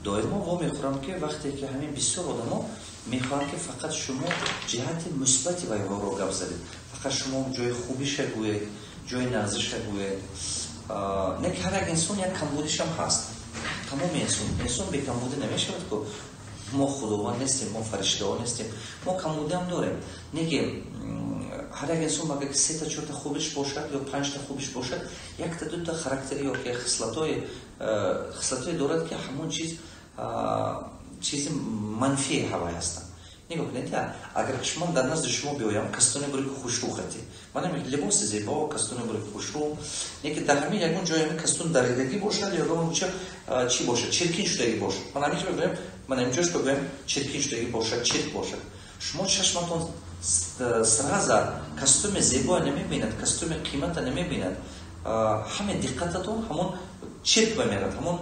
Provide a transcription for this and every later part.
Доимо вомехӯрам, ки вақте ки ҳамин бисёр одамо мехоҳанд, ки фақат шумо ҷиҳати мусбати вайҳоро гап задед, фақат шумо ҷои хубиша гӯед, ҷои нағзиша гӯед. Не ки ҳар як инсон як камбудишам ҳаст. Тамоми инсон бекамбудӣ намешавад ку. Мо худованд нестем, мо фариштаҳо нестем, мо камбудиам дорем. Не ки ҳар як инсон агар сета, чорта хубиш бошад ё панҷта хубиш бошад, якта, дута характери ё ки хислатое дорад, ки ҳамон чиз чизи манфии ҳавай ҳастанд. Нигоҳ кунед, агар шумо дар назди шумо биёям, кастоне буре, ки хушрӯ хати, манам либоси зебо, кастоне буре, ки хушрӯ, не ки дар ҳамин ягон ҷои ҳамин кастон даридагӣ бошад ё ягон чӣ бошад, чиркин шудагӣ бошад, ман ҳамин ҷо бигӯям, ман ҳамин ҷош бигӯям, чиркин шудагӣ бошад, чирк бошад, шумо чашматон сразу костюми зебоя намебинад, костюми қимата намебинад. Ҳаме диққататон ҳамон чирк ба мерад, ҳамон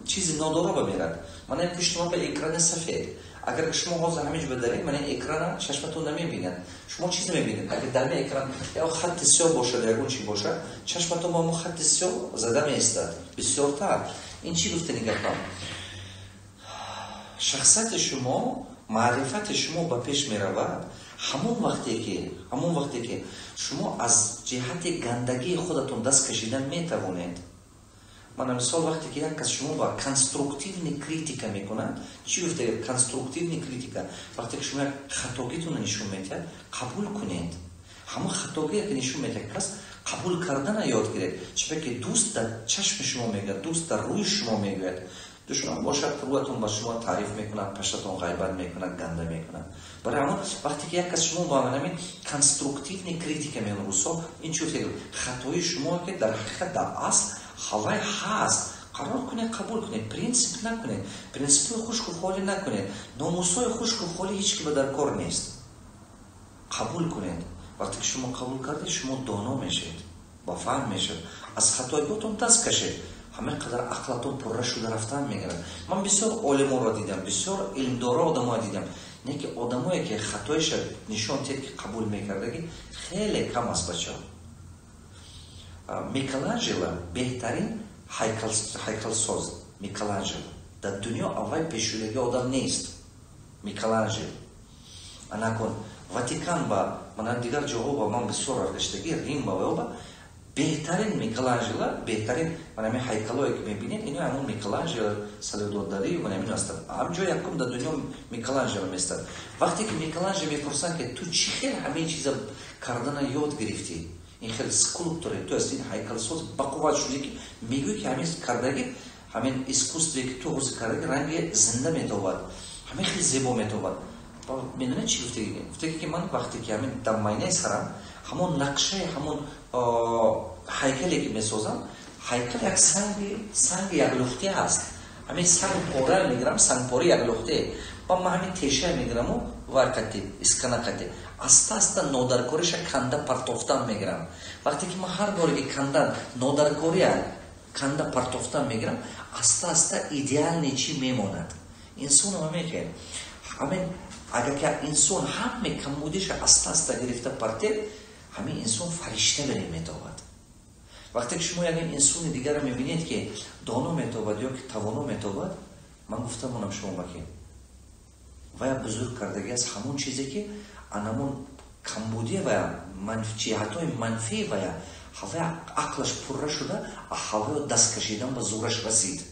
чизи нодоро ба мерад. Мана ин пушти ман ба экрани сафед. Агар шумо ҳозир ҳамин ҷо бадаред, мана ин экрана чашматон намебинад. Шумо чиз намебинед. Агар дар ҳамин экран ё хатти сиёҳ бошад, ягон чи бошад, чашматон ба ҳамон хатти сиёҳ зада меистад бисёртар. Ин чӣ гуфтани гапам? Шахсияти шумо, маърифати шумо ба пеш меравад ҳамон вақте ки шумо аз ҷиҳати гандагии худатон даст кашидан метавонед. Мана мисол, вақте ки як кас шумо ба конструктивный критика мекунад. Чӣ гуфта конструктивный критика? Вақте ки шумо як хатогитонро нишон медиҳад, қабул кунед. Ҳамон хатогие ки нишон медиҳад кас, қабул кардана ёд гиред. Чунки дӯст дар чашми шумо мегӯяд, дӯст дар рӯи шумо мегӯяд. Душман бошад, рӯятон ба шумо таъриф мекунад, паштатон ғайбат мекунад, ганда мекунад. Барои ҳамон вақте ки як кас шумо ба ҳамин конструктивный критика меён русо, ин чӣ гуфта? Хатои шумо ки дар ҳақиқат, дар асл ҳавай ҳаст, қарор кунед, қабул кунед, принсип накунед, принсипҳои хушку холӣ накунед. Номусҳои хушку холӣ ҳеҷ ки ба дар кор нест. Қабул кунед. Вақте ки шумо қабул кардед, шумо доно мешавед, ба фаҳм мешавед. Аз хатоиҳотон даст кашед, ҳамин қадар ақлатон пурра шуда рафтан мегирад. Ман бисёр олимонро дидам, бисёр илмдоро одаморо дидам, не ки одамое ки хатоиша нишон диҳед, ки қабул мекардагӣ, хеле кам аст, бачаҳо. Микеланҷело беҳтарин ҳайкалсоз. Микеланҷело дар дунё аввал пешшудагӣ одам нест. Микеланҷело анакун Ватикан ба мана дигар ҷоҳо ба ман бисёр рафташтагӣ, Рим ба ба беҳтарин Микеланҷело, беҳтарин мана ҳамин ҳайкалое ки мебинед, ино ҳамон Микеланҷело, Салвадор Дали, мана ҳамин ҳастанд. Ҳам ҷои якум дар дунё Микеланҷело местад. Вақте ки Микеланҷело мепурсанд, ки ту чӣ хел ҳамин чиза кардана ёд гирифтӣ, ин хел скульптор е, то есть ин ҳайкалсоз бақувват шудӣ, ки мегӯӣ, ки ҳамин кардагӣ, ҳамин искусство е ки ту ҳозир кардагӣ, ранги зинда метобад, ҳамин хел зебо метобад, медонед чӣ гуфтагӣ? Гуфтагӣ, ки ман вақте ки ҳамин дар майнаи сарам ҳамон нақшаи ҳамон ҳайкале ки месозам, ҳайкал як санги яклухте ҳаст. Ҳамин сангпора мегирам, сангпораи яклухте, ба ман ҳамин теша мегираму вай қати искана қати аста аста нодаркориша канда партофтан мегирам. Вақте ки ман ҳар боре ки кандан нодаркория канда партофтан мегирам, аста аста идеальный чӣ мемонад. Инсонам ҳамин. Ҳамин агар ки инсон ҳаме камбудиша аста аста гирифта партед, ҳамин инсон фаришта бере метобад. Вақте ки шумо як инсони дигарро мебинед, ки доно метобад ё ки тавоно метобад, ман гуфта монам шумо ба ки вая бузург кардагӣ аст ҳамон чизе, ки анамон камбудия вая, ҷиҳатҳои манфии вая, ҳавая ақлаш пурра шуда, ҳаваё даст кашидан ба зӯраш расид.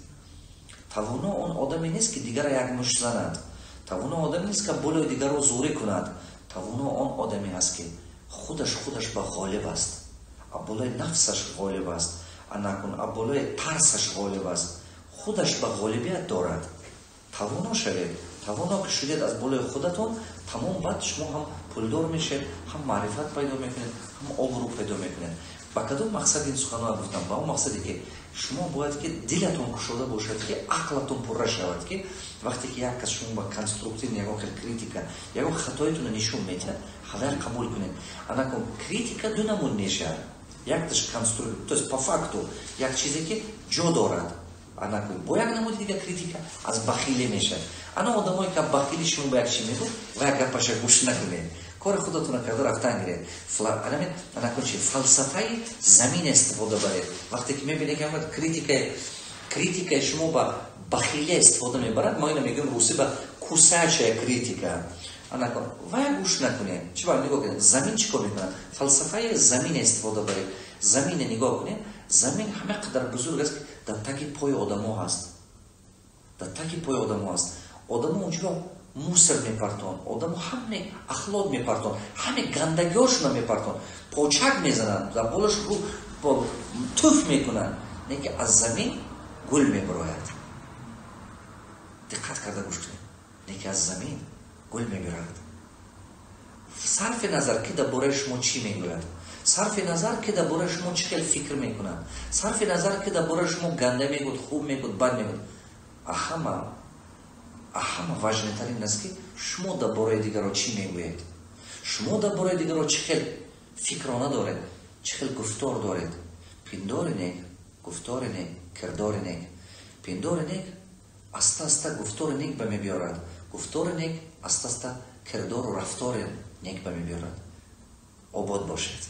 Тавоно он одаме нест, ки дигара як мушт занад. Тавоно одаме нест, ки болои дигарро зӯрӣ кунад. Тавоно он одаме ҳаст, ки худаш ба ғолиб аст, а болои нафсаш ғолиб аст, анакун а болои тарсаш ғолиб аст, худаш ба ғолибият дорад. Тавоно шавед. Тавоно ки шудед аз болои худатон, тамом, баъд шумо ҳам пулдор мешавед, ҳам маърифат пайдо мекунед, ҳам обрӯ пайдо мекунед. Ба кадом мақсад ин суханҳоро гуфтам? Ба он мақсаде, ки шумо бояд ки дилатон кушода бошад, ки ақлатон пурра шавад, ки вақте ки як кас шумо ба конструктивный ягон хел критика, ягон хатоитонро нишон медиҳад, ҳавайр қабул кунед. Анакун критика ду намуд мешавад: якташ конструктив, то есть по факту як чизе ки ҷо дорад, анакун бо як намуди дигар критика аз бахилӣ мешавад. Ана одамое ки бахили шумо ба як чи мегӯ, ва як гапаша гӯш накунед, кори худатонро карда рафтан гиред. Анакун чи фалсафаи замин истифода баред. Вақте ки мебинед, ки критикаи шумо ба Бахилия истифода мебарад. Мо ина мегӯем русӣ ба кусачая критика. Анакун вая гӯш накунед. Чӣ ба нигоҳ кунед, замин чӣ кор мекунад? Фалсафаи замина истифода баред. Замина нигоҳ кунед. Замин ҳама қадар бузург аст, ки дар таги пои одамо ҳаст, дар таги пои одамо ҳаст. Одамо унҷо мусор мепартон, одамо ҳаме ахлот мепартон, ҳаме гандагиҳошона мепартон, почак мезананд, дар болаш туф мекунанд, не ки аз замин гул мебарояд. Диққат карда гӯш кунед. Не ки аз замин гул мебирад. Сарфи назар, ки дар бораи шумо чӣ мегӯяд, сарфи назар, ки дар бораи шумо чӣ хел фикр мекунад, сарфи назар, ки дар бораи шумо ганда мегӯд, хуб мегӯд, бад мегӯд, аҳама важный тарин аст, ки шумо дар бораи дигаро чӣ мегӯед, шумо дар бораи дигаро чӣ хел фикрона доред, чӣ хел гуфтор доред. Пиндори нек, гуфтори нек, кирдори нек. Пиндори нек аста аста гуфтори нек ба мебиёрад, гуфтори нек аста аста кирдору рафтори нек ба мебиёрад. Обод бошед.